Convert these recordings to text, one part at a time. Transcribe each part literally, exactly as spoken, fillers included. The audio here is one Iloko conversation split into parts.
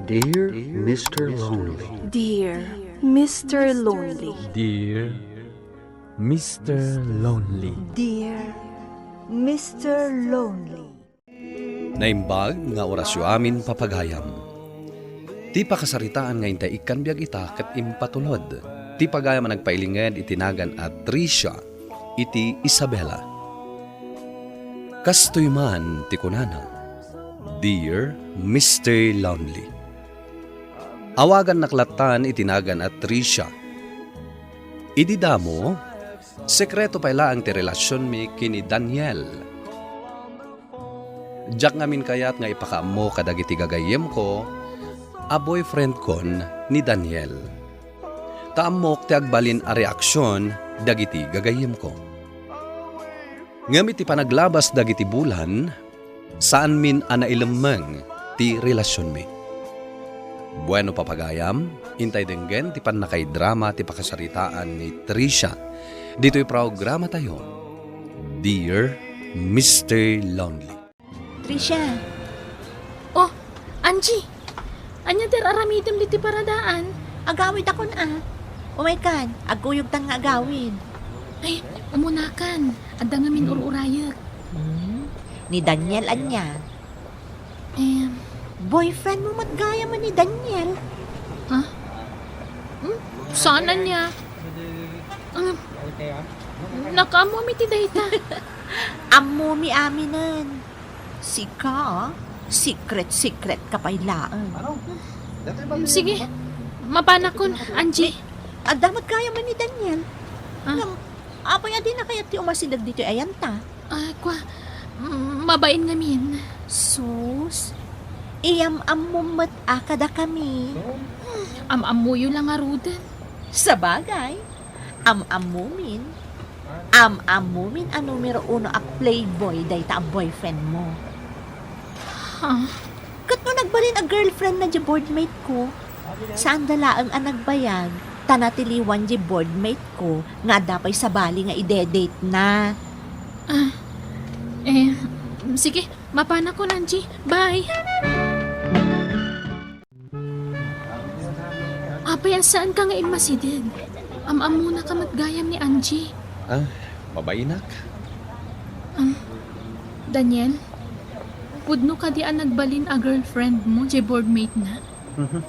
Dear Mister Lonely. Dear Mister Lonely. Dear Mister Lonely. Dear Mister Lonely. Naimbag nga orasyo amin, papagayam. Ti pakasaritaan nga intay ikkan biag ita ket impatulod ti pagayam a nagpailinged iti nagan a Tricia iti Isabela. Kastoy man ti kunana, "Dear Mister Lonely." Awagannak lattan iti nagan a Tricia. Idi damo, sekreto pay laeng ti relasionmi ken ni Daniel. Diak ngamin kayat nga ipakaammo kadagiti gagayyemko a boyfriendkon ni Daniel. Ta ammok ti agbalin a reaksion dagiti gagayyemko. Ngem iti panaglabas dagiti bulan, saanmin a nailemmeng ti relasionmi. Bueno, papagayam, intay denggen ti pannakaidrama ti pakasaritaan ni Tricia ditoy programatayo, Dear Mister Lonely. Tricia. Oh, Angie! Ania ti ar-aramidem ditoy paradaan? Agawidakon a. Umaykan, agkuyogtan nga agawid. Ay, umunakan. Adda ngamin ur-urayek. Hmm? Ni Daniel ania? Em. Boyfriend mo met gayam ni Daniel? Ha? Hmm? Saan ania? Em, nakaammomi ti dayta. Ammomi aminen. Sika, secret-secret ka pay laeng. Sige, mapanakon, Angie. Adda met gayam ni Daniel. Ah? Ngem, apay a dina kayat ti umasideg ditoy ayanta? Ah, kua, mm, mabain ngamin. Sus, iyam-ammom met a kadakami. Am-ammoyo la ngaruden. Sabagay, am-ammomin. Am-ammomin a numero uno a playboy dayta a boyfriend mo. Huh? Ket no nagbalin a girlfriend na di boardmate ko, saanda laeng a nagbayag, ta natiliwan di boardmate ko nga adda pay sabali nga ide-date na. Ah, eh, sige, mapanakon, Angie. Bye! Apay a saanka nga immasideg? Am-ammonaka met gayam ni Angie. Ah, mabainak. Ah, Daniel, pudno kadi a nagbalin a girlfriend mo, di boardmate na? Mhm.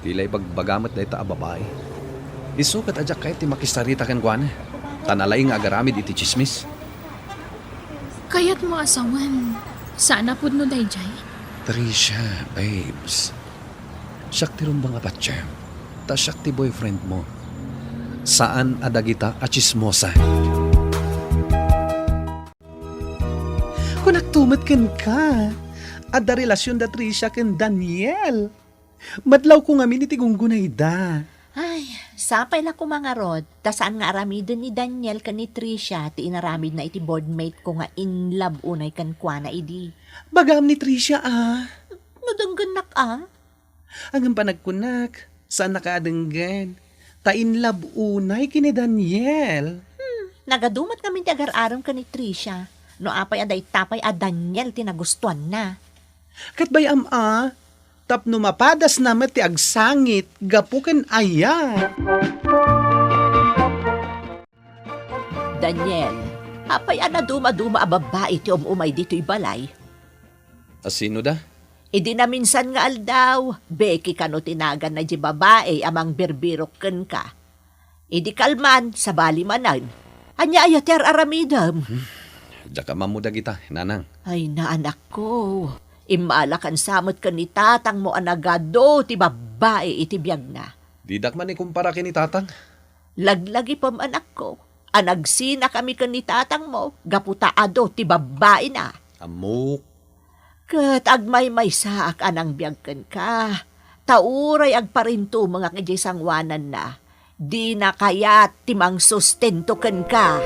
Ti la ibagbaga met dayta a babai. Isu ket a diak kayat ti makisarita kenkuana. Ta nalaing nga agaramid iti tsismis. Kayatmo a sawen, saan a pudno daydiay? Tricia, babes. Siak ti rumbeng a patiem, ta siak ti boyfriend mo. Saan a dagita a tsismosa. Kunakto met kenka, adda relasion da Tricia ken Daniel. Madlawko ngamin iti gunggunayda. Ay, sapay la koma ngarud, ta saan nga aramiden ni Daniel ken ni Tricia ti inaramidna iti boardmate ko nga in love unay kenkuana idi. Bagam ni Tricia, a. No denggennak, a. Ngem panagkunak, saannaka a denggen. Ta in love unay ken ni Daniel. Hmm, nagadu met ngamin ti agar-arem ken ni Tricia. No apay a dayta pay a Daniel ti nagustuanna. Ket bay-am a, tapno mapadasna met ti agsangit gapu ken aya. Daniel, apay a naduma-duma a babbai ti um-umay ditoy balay? A sino da? Idi naminsan nga aldaw, Becky kano ti naganna di babai a mangbirbirok kenka. Idi kalman, sabali manen. Ania aya ti ar-aramidem? Hmm. Diak ammo dagita, nanang. Ay, naanakko. Immalakan sa met ken ni tatangmo a nagadu ti babbai iti biagna. Didak man ikumpara ken ni tatang. Laglagipem, anakko, a nagsinakami ken ni tatangmo gapu ta adu ti babbaina. Ammok. Ket agmaymaysaak a nangbiag kenka, ta uray agparintumengak idiay sangoananna, dina kayat ti mangsustento kenka.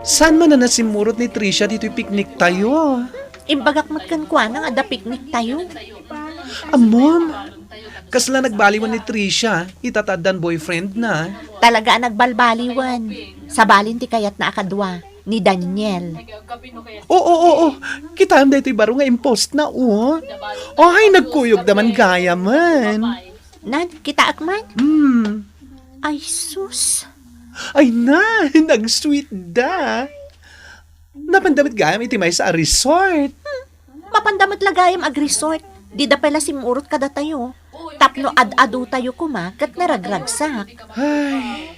Saan man a nasimmurot ni Tricia ditoy picnic tayo? Imbagak met kenkuana nga adda picnic tayo. Ammom, kasla nagbaliwan ni Tricia ita ta addan boyfriend na. Talaga a nagbalbaliwan. Sabalin ti kayatna a kadua. ni Daniel. Oo, oo, oo. Kitaem daytoy baro nga impost na, oh. Ay, nagkuyog da man gayamen. Nan, kitaak man? Hmm. Ay, sus. Ay, nan, nag-sweet da. Napanda met gayam iti maysa a resort. Mapanda met la gayam ag-resort. Dida pay la simmurot kadatayo. Tapno ad-adotayo koma ket naragragsak. Ay.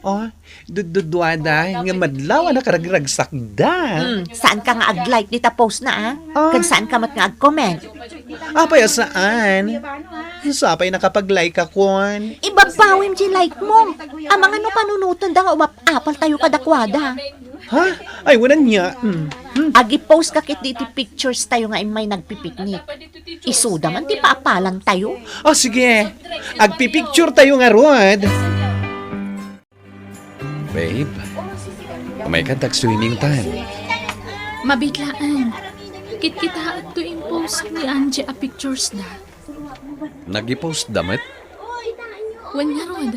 Oh, dudduduada nga madlaw a nakaragragsakda. Hmm, saan ka nga ag-like dita post na, ah? Ah. Ken saan ka met nga ag-comment? Apay a saan? Sa pay nakapag-like akon. Ibabawim di like mo. Amangan no panunoten da nga umap-apal tayo kadakuada. Ha? Ay, wala niya. Hmm. Hmm. Agi-post ka ket diti pictures tayo nga immay nagpipiknik. Isuda man ti paapalan tayo. Oh, sige. Agpipicture tayo ngarud. Babe, umay ka tag-swimming tan. Mabitlaan. Kitkitaek to impost ni Angie a pictures da. Nag-i-post da met? Wen ngarud.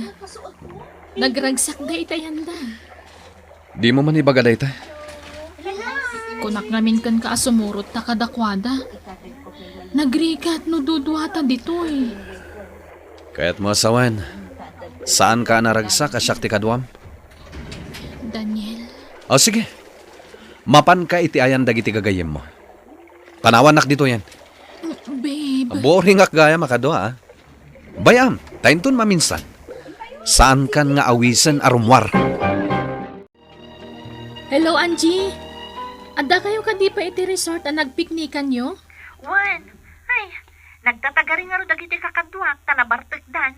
Nagragsak da iti ayanda. Dimo man ibaga dayta? Kunak ngamin kenka a sumurot ta kadakuada. Nagrigat no duduata ditoy. Kayatmo a sawen, saan ka a naragsak a siak ti kaduam? Daniel. O sige, mapanka iti ayan dagiti gagayyemmo. Panawannak ditoyen. Mm, babe. Boringak gayam a kadua, ah. Bay-am, ta inton maminsan, saankan nga awisen a rummuar. Hello, Angie. Adda kayo kadi pay iti resort a nagpiknikanyo? Wen. Ay, nagtatagari ngarud dagiti kakaduak ta nabartekdan.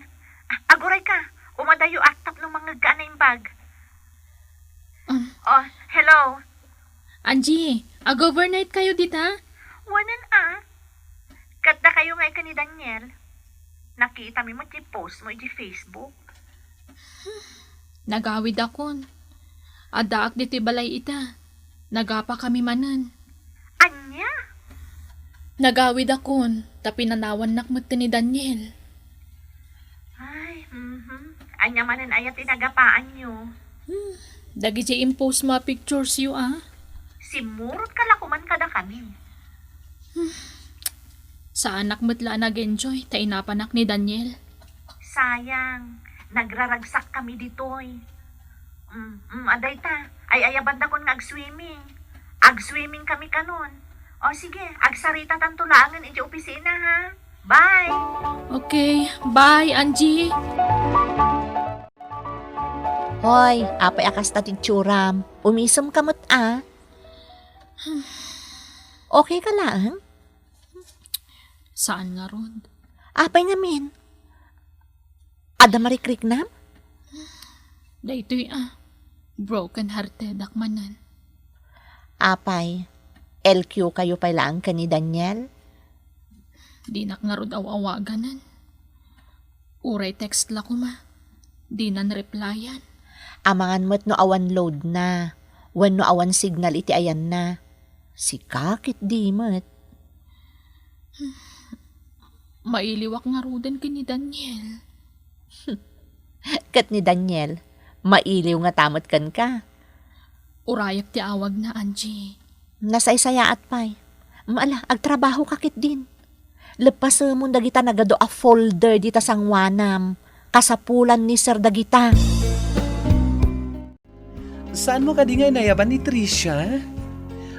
Ah, aguray ka. Umadayo ak tapno mangngegka a naimbag. Um. Oh, hello. Angie, ag-overnight kayo dita? Wanen a. Ket dakayo nga ken ni Daniel? Nakitami met ti post mo iti Facebook. Nagawidakon. Addaak ditoy balay ita. Nagapakami manen. Ania? Nagawidakon, ta pinanawannak met ni Daniel. Ay, mhm. Ania manen aya ti nagapaanyo? Hmm, dagiti impost mo a pictures yo, ah. Simmurot ka la koman kadakami. Hmm. Saanak met la a nag-enjoy ta inapanak ni Daniel. Sayang, nagraragsak kami ditoy. Mm, mm, adayta, ay-ayabandakon nga ag-swimming. Ag-swimming kami kanon. O sige, agsaritatanto laengen iti opisina, ha? Bye! Okay, bye, Angie. Hoy, apay a kasta ti itsuram? Umisem ka met, a? Okay ka laeng? Saan ngarud? Apay ngamin? Adda marikriknam? Daytoy a, broken hearted ak manen. Apay, L Q kayo pay laeng ken ni Daniel? Dinak ngarud aw-awaganen. Uray text la koma, dinan replyan. Amangan met no awan load na, wenno awan signal iti ayanna. Sika ket di met. Mailiwak ngaruden ken ni Daniel. Ket ni Daniel, mailiw ngata met kenka. Urayak ti awagna, Angie. Nasaysayaat pay. Ala, agtrabaho ka ketdin. Leppasemon dagita nagadu a folder dita sangoanam. Kasapulan ni Sir dagita. Saanmo kadi nga inayaban ni Tricia?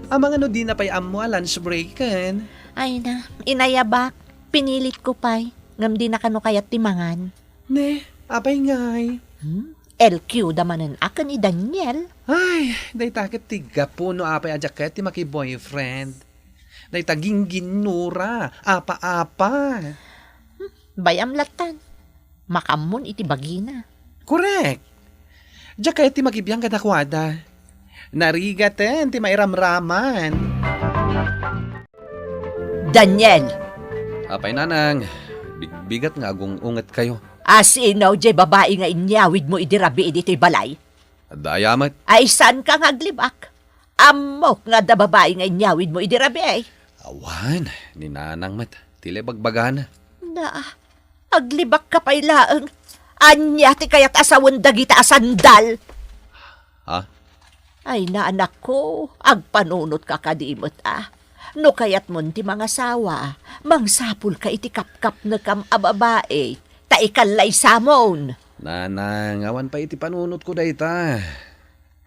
Amangan no dina pay ammo a lunch breaken. Ay na, inayabak. Pinilitko pay. Ngem dina kano kayat ti mangan. Ne, apay ngay? Hmm? L Q da manen a ken ni Daniel. Ay, dayta ket ti gapu no apay a diak kayat ti maki-boyfriend. Dayta gingginnura, apa-apa. Hmm, bay-am lattan. Makammon iti bagina. Korek. Diak kayat ti makibiang kadakuada. Narigaten ti mairamraman. Daniel! Apay, Nanang, bigbigat nga agung-unget kayo. A sino jay babai nga inyawid mo idi rabii ditoy balay? Adda aya met. Ay, saan ka nga aglibak? Ammok nga adda babai nga inyawid mo idi rabii. Awan, ni Nanang met. Ti la ibagbagana. Na, aglibak ka pay laeng. Ania ti kayat a sawen dagita a sandal? Ha? Ay, anakko, agpanunotka kadi met a. No kayatmon ti mangasawa, mangsapulka iti kapkapnekam a babai, ta ikallaysamon. Nanang, awan pay iti panunotko dayta.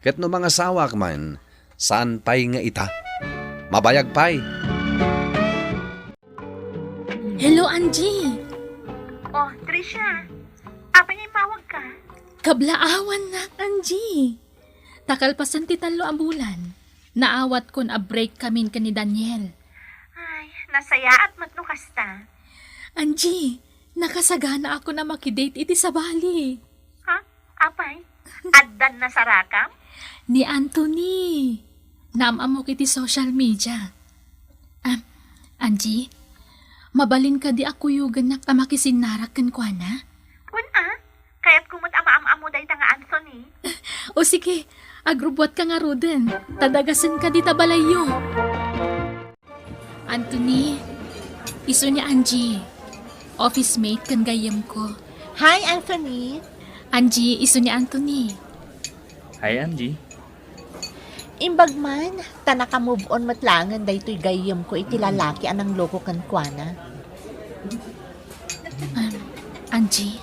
Ket no mangasawak man, saan pay nga ita. Mabayag pay. Hello, Angie! Oh, Tricia! Apay nga immawagka? Kablaawannak, Angie! Ta kalpasan ti tallo a bulan, naawatkon a break kamin ken ni Daniel. Ay, nasayaat met no kasta. Angie, nakasaganaakon a makidate iti sabali. Ha? Apay? Addan nasarakam? Ni Anthony. Naam-ammok iti social media. Ah, Angie, mabalin kadi a kuyogannak a makisinnarak kenkuana? Wen a, kayatko met a maam-ammo dayta nga Anthony. O sige, agrubbuatka ngaruden, ta dagasen kadi ta balayyo. Anthony, isu ni Angie, office mate ken gayyemko. Hi, Anthony. Angie, isu ni Anthony. Hi, Angie. Imbag man, ta naka-move on met laengen daytoy gayyemko iti lalaki a nangloko kenkuana. Um, Angie?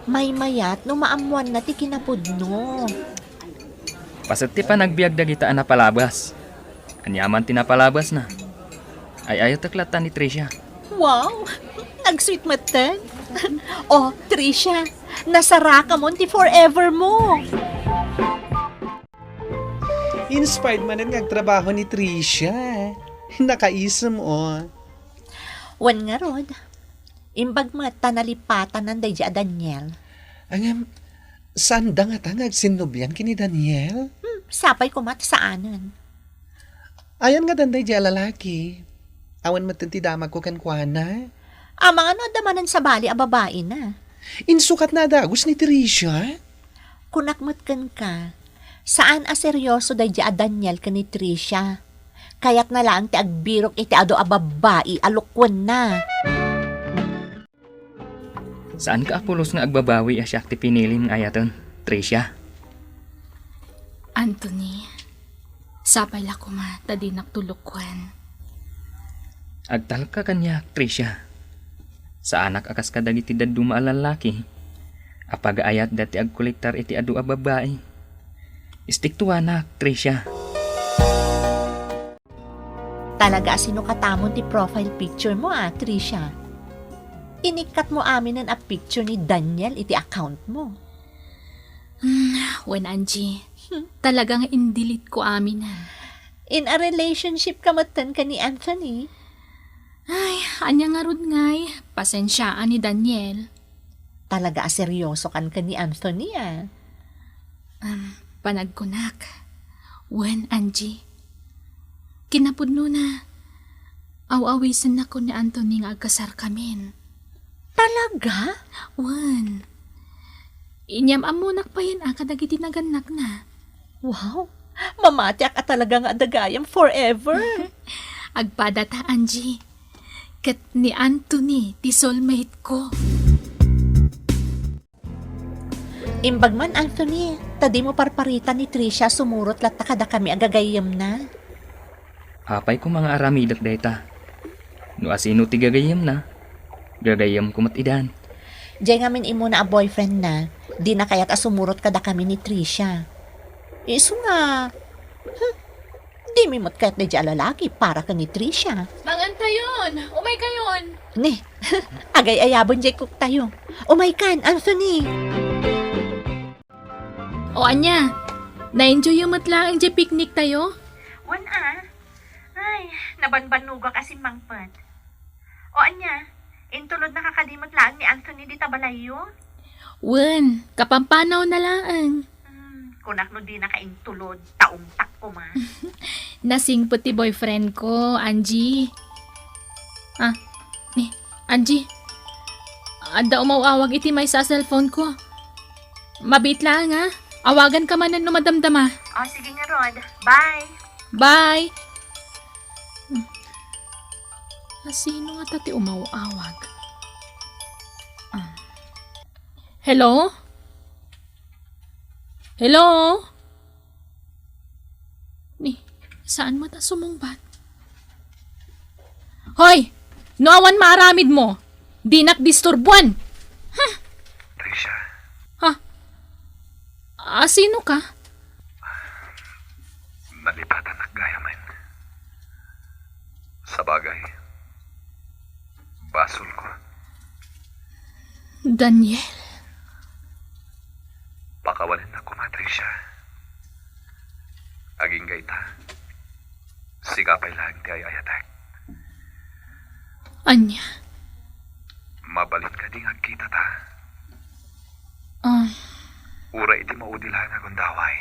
Maymayat no maammoanna ti kinapudno. Paset ti panagbiag dagita a napalabas. Ania man ti napalabasna? Ay-ayatek latta ni Tricia. Wow! Nag-sweet metten. Oh, Tricia, nasarakamon ti forever mo. Inspired manen nga agtrabaho ni Tricia. Nakaisem, oh. Wen ngarud, imbag met ta nalipatanan daydi a Daniel. Ngem, saanda ngata nga agsinnublian ken ni Daniel? Hmm, sapay koma ta saanen. Ayan nga danday di a lalaki. Awan metten ti damagko kenkuana. Amangan no adda manen sabali a babaina. Insukatna a dagus ni Tricia? Kunak met kenka, saan a seryoso daydi a Daniel ken ni Tricia. Kayatna laeng ti agbirok iti adu a babbai a lukuenna. Saanka a pulos nga agbabawi a siak ti pinilim nga ayaten, Tricia? Anthony, sapay la koma ta dinak tulokuen. Agtalka kaniak, Tricia. Saanak a kas kadagiti dadduma a lallaki a pagaayatda ti agkolektar iti adu a babbai. Istiktuanak, Tricia. Talaga a sinukatamon ti profile picture mo, a, Tricia. Inikkatmo aminen a picture ni Daniel iti account mo. Hmm, wen, Angie. Hmm. Talaga nga in-delete ko amin, a. In a relationship ka metten ken ni Anthony? Ay, ania ngarud ngay? Pasensiaan ni Daniel. Talaga a seryoso kan ken ni Anthony, a. Um, panagkunak. Wen, Angie. Kinapudnona, aw-awisennakon ni Anthony nga agkasarkamin. Talaga? Wen. Inyam-ammonak payen a kadagiti nagannakna. Wow! Mamatiak a talaga nga adda gayam forever. Agpadata, Angie. Ket ni Anthony ti soulmate ko. Imbag man, Anthony, ta dimo parparitan ni Tricia, sumurot latta kadakami a gagayyemna. Apay koma nga aramidek dayta. No asino ti gagayyemna, gagayyemko met idan. Diay ngamin immuna a boyfriendna, dina kayat a sumurot kadakami ni Tricia. Isu nga, hmm, dimi met kayat daydi a lalaki para ken ni Tricia. Mangantayon! Umaykayon! Ni, agay-ayabon diay cooktayo. Umaykan, Anthony! O ania, na-enjoyyo met laeng diay picnic tayo? Wen a. Ay, nabanbannogak a simmangpet. O ania, intulodnaka kadi met laeng ni Anthony dita balayyo? Wen, kapampanaw na laeng. Hmm, kunak no dinaka intulod, ta umtak koma. Nasingpet ti boyfriend ko, Angie. Ah, ni, Angie. Adda umaw-awag iti maysa a cellphone ko. Mabiit laeng, a. Awaganka manen no madamdama. O, sige ngarud. Bye. Bye. Hmm. Asino ngata ti umaw-awag? Ah. Hello? Hello? Saan met a sumungbat? Hoy! No awan maaramidmo, dinak disturbuan! Tricia. Ha? A, sino ka? Nalipatanak gayamen. Sabagay, basolko. Daniel. Pakawalennak koma, Tricia. Agingga ita, sika pay laeng ti ay-ayatek. Ania? Mabalin kadi nga agkitata? Ah. Uray iti maudi laeng a gundaway.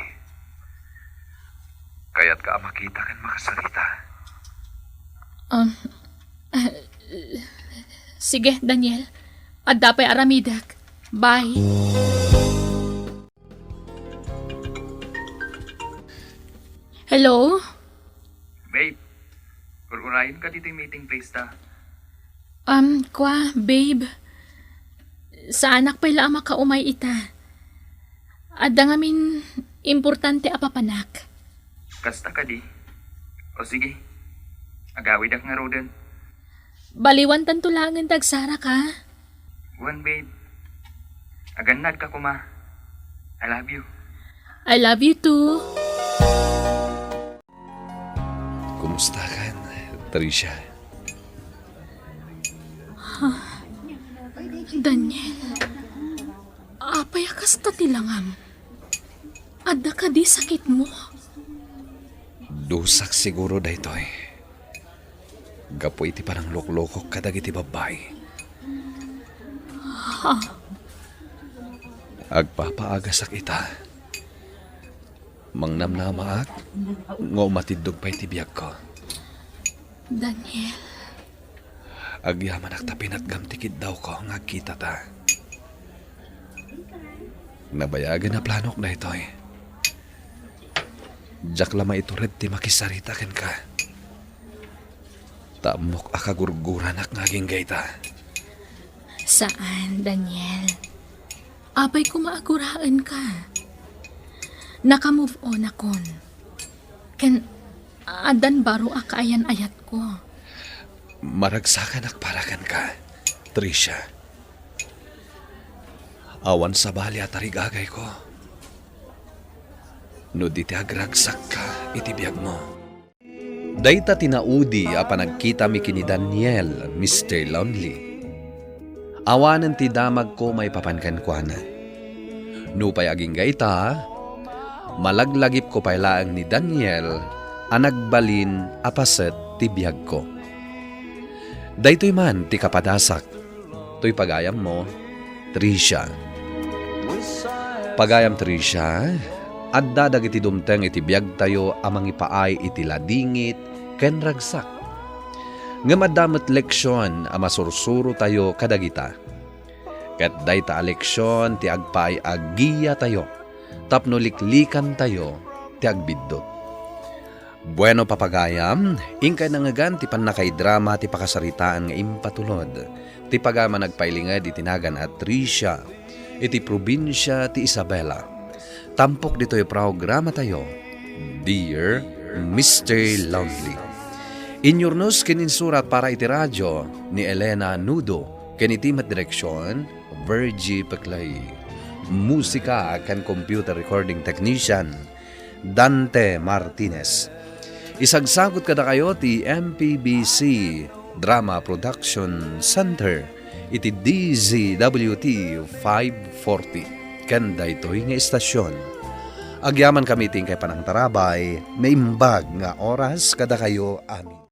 Kayatka a makita ken makasarita? Um, sige, Daniel. Adda pay aramidek. Bye. Hello? Babe, ur-urayen ka ditoy meeting place ta. Um, kwa, babe. Saanak pay la a makaumay ita. Adda ngamin importante a papanak. Kasta kadi? O sige, agawidak ngaruden. Baliwantanto laengen ti agsaraka. Wen, babe. Agannadka koma. I love you. I love you too. Kumusta kan, Tricia? Daniel, apay a kasta ti langam? Adda kadi sakitmo? Dusak siguro daytoy. Gapu iti panangluklukok kadagiti babbai. Ha? Agpapaagasak ita. Mangnamnamaak nga umatiddog pay ti biagko. Daniel. Agyamanak ta pinatgam ti kiddawko nga agkitata. Nabayagen a planok daytoy. Diak la maitured ti makisarita kenka. Ta ammok a kagurguranak nga agingga ita. Saan, Daniel. Apay koma a guraenka. Naka-move on akon. Ken addan baro a kaayan-ayatko. Maragsakanak para kenka, Tricia. Awan sabali a tarigagayko no di ti agragsakka iti biagmo. Dayta ti naudi a panagkitami ken ni Daniel, Mister Lonely. Awanen ti damagko maipapan kenkuana. Nupay agingga ita, malaglagipko pay laeng ni Daniel a nagbalin a paset ti biagko. Daytoy man ti kapadasak. Toy pagayammo, Tricia. Pagayam Tricia, adda dagiti dumteng iti biagtayo a mangipaay iti ladingit ken ragsak. Ngem adda met leksion a masursurotayo kadagita. Ket dayta a leksion ti agpaay a giyatayo tapno liklikantayo ti agbiddut. Bueno, papagayam, inkay nangngegan ti pannakaidrama ti pakasaritaan nga impatulod ti pagayam a nagpailinged iti nagan a Tricia, iti probinsia ti Isabela. Tampok ditoy programatayo, Dear Mister Lonely. Inyurnos ken insurat para iti radio ni Elena Nudo, ken iti met direksion, Virgie Peclay. Musika ken computer recording technician, Dante Martinez. Isagsagut kadakayo ti M P B C Drama Production Center iti D Z W T five forty ken daytoy nga istasyon. Agyamankami iti inkay panangtarabay, naimbag nga oras kadakayo amin.